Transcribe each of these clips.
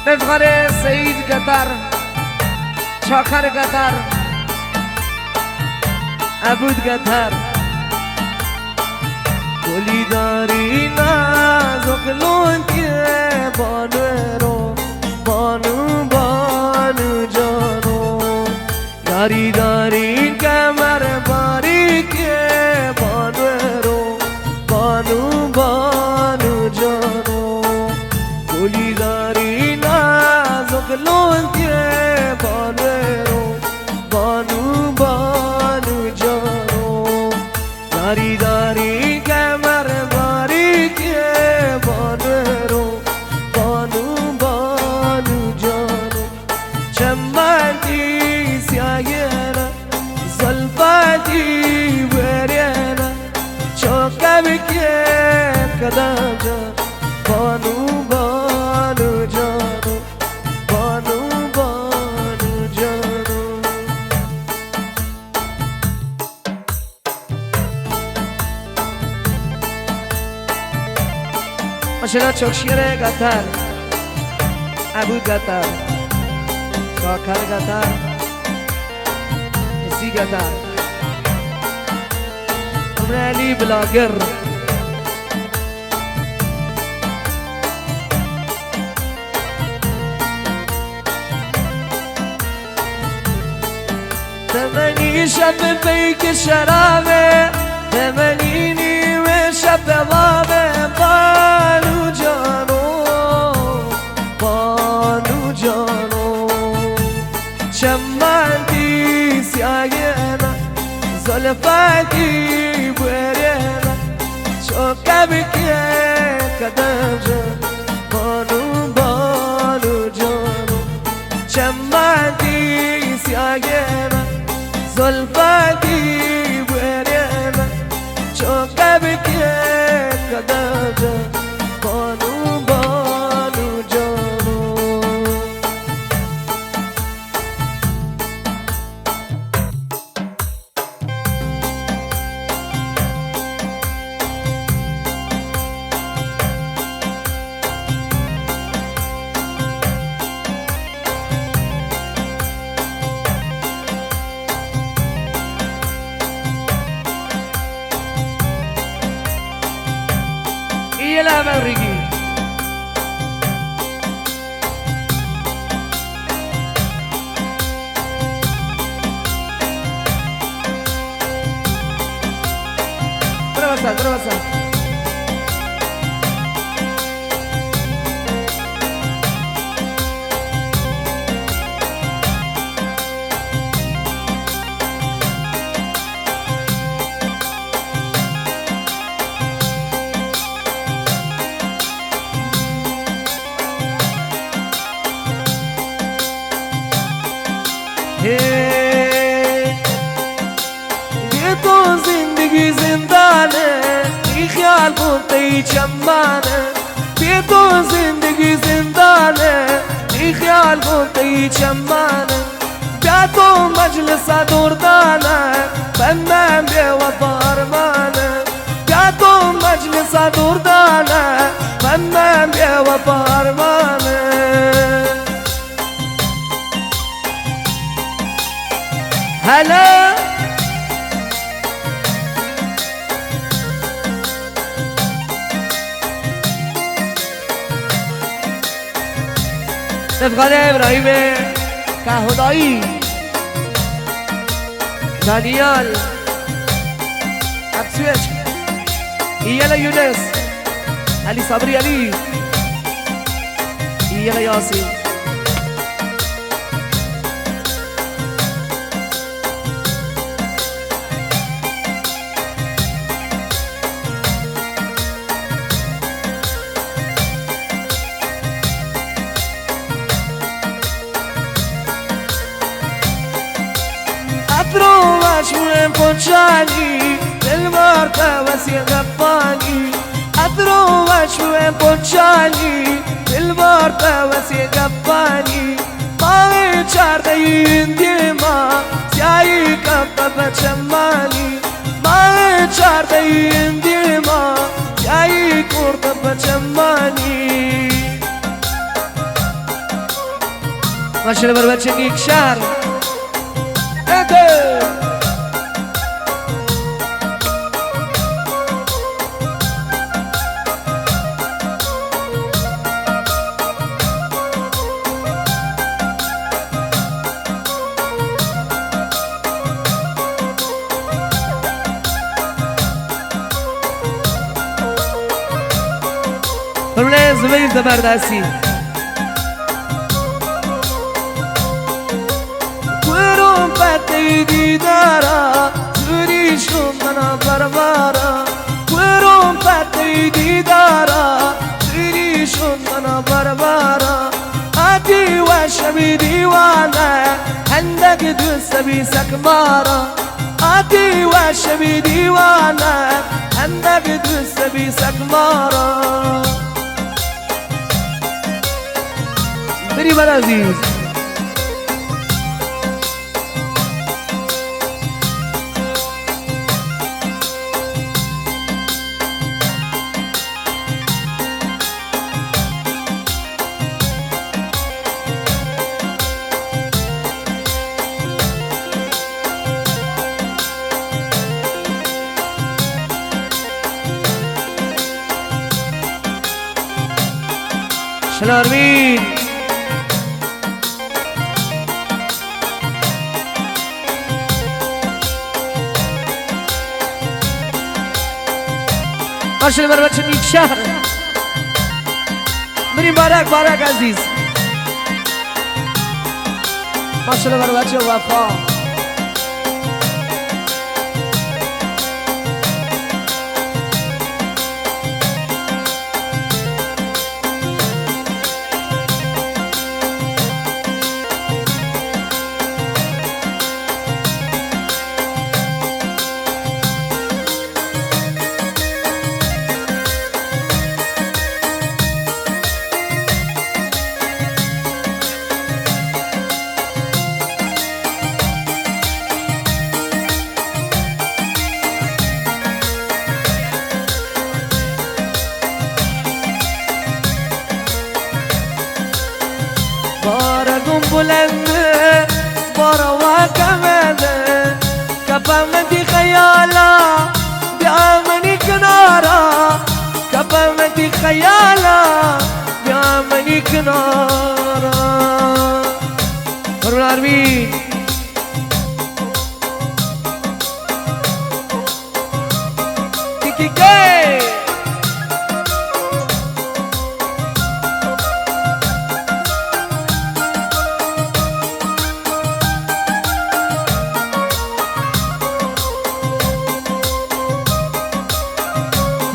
افتخار سعید گتر، چاکر گتر، عبود گتر. گلی داری نازک لونکے بانو رو، بانو، بانو جانو. یاری داری کمر باریکے بانو رو، بانو، بانو جانو. گلی داری نازک لونکے بانو رو، بانو، بانو جانو. یاری داری کمر باریکے بانو رو، بانو، بانو جانو. چمانی سیاہینا، زلفانی ورینا، چو کبکے کدام جان، بانو، بانو جانو، بانو، بانو جانو. ماشاءاللہ، چکشیر گتر، ابو گتر، شاکر گتر، اسی گتر، عمر علی بلاگر. تمنی شب پیک شرابے، تمنی نیمے شب وابے، بانو جانو، بانو جانو. چمانی سیاہینا، زلفانی برینا، چو کبکے کدام جان، بانو، بانو جانو. چمانی سیاہینا، زلفانی برینا، چو کبکے کدام جان، بانو، بانو جانو. ایلا مغربی. برو بسا، برو بسا. ہے، بے تو زندگی زندان ہے، تئی خیال گوں تئی چمان ہے. بے تو زندگی زندان ہے، تئی خیال گوں تئی چمان ہے. بیا تو مجلس ءَ دور دان ءَ، بنداں بے وفا ارمان ءَ. بیا تو مجلس ءَ دور دان ءَ، بنداں بے وفا ارمان ءَ. ہیلو. افتخار ابراہیم کاہدائی، دانیال ابسوچ، ایلا یونس، علی صبری علی، ایلا یاسین. عطر و وشم پوچانی، دل وارت وسی گپانی. عطر و وشم پوچانی، دل وارت وسی گپانی. ماہ چاردہی دیما، سیاہی کپ پہ چمانی. ماہ چاردہی دیما، سیاہی کرت پہ چمانی. شلور بچے نیک شہر. اے دے. پرولے زبیر زبردستی. گوروں پہ تئی دیدارا، زوری شو منا بربارا. گوروں پہ تئی دیدارا، زوری شو منا بربارا. آتی وش بی دیوانہ، ہندگ دوست بی سک مارا. آتی وش بی دیوانہ، ہندگ دوست بی سک مارا. میری بڑا عزیز. شلارمین. اشل بر بچ نیک شہر. میری بارک بارک عزیز. اشل بر بچ وفا. بار گوں بلند، بار وا کمند، کپم تئی خیالا، بیا منی کنارا، کپم تئی خیالا، بیا منی کنارا. پرولے آرمین. کی کی کے.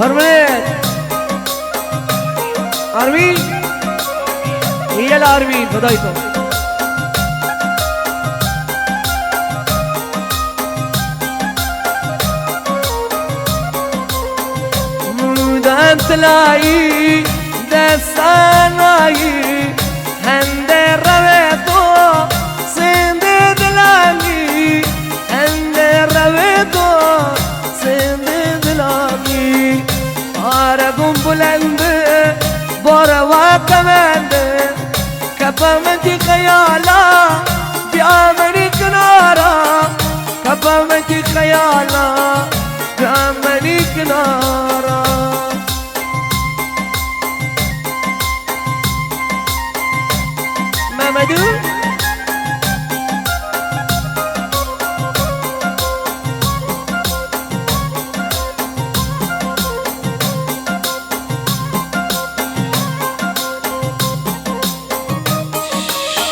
فرمائے. آرمین، ریئل آرمین، بدائی تو. مودان تلائی، دستانائی، ہندے روے تو، سندے دلانی، ہندے روے تو، سندے دلانی. آرگوں بلند، باروا کمند، کپم تئی خیالا، بیا منی کنارا، کپم تئی خیالا، بیا منی کنارا. محمدو.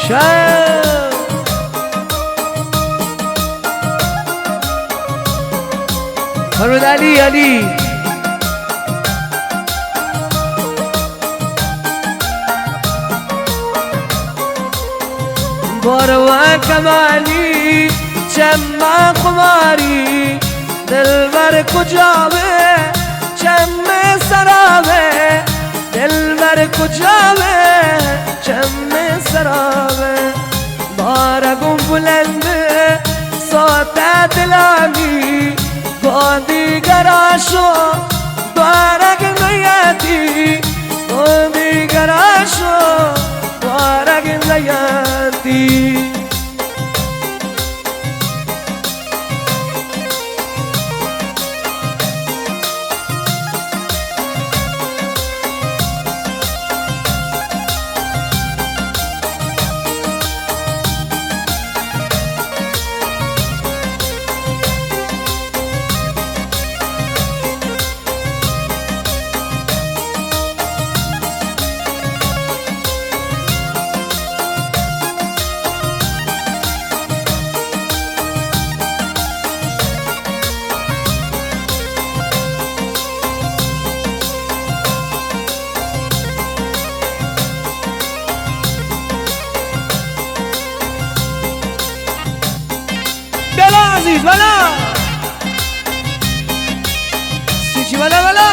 شاہ. محمد علی، علی. باروا کمانی چما خماری، دلبر کجا وے چم سرا وے، دلبر کجا وے چم سرا وے. بارگوں بلند سوت دلانی، گوں دیگرا شو دوارگ نیاتی، گوں دیگرا شو دوارگ نیاتی. والا، سوچی والا والا۔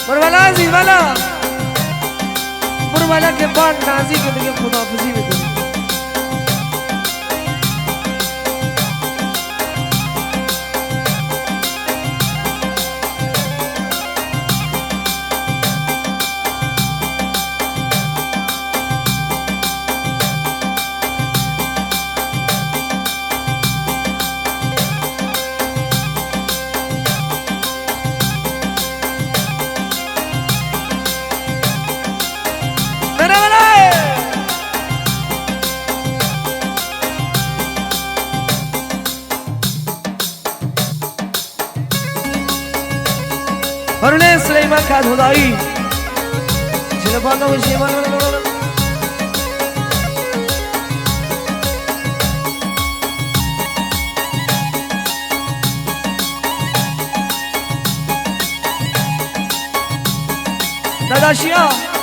بروالا زی والا، بروالا کہ باگ نازی کہ دیگه خداحافظی بکنی۔ ہرنے سلیمان خان ہدائی۔ جلبانہ و شیوان۔ داداشیا۔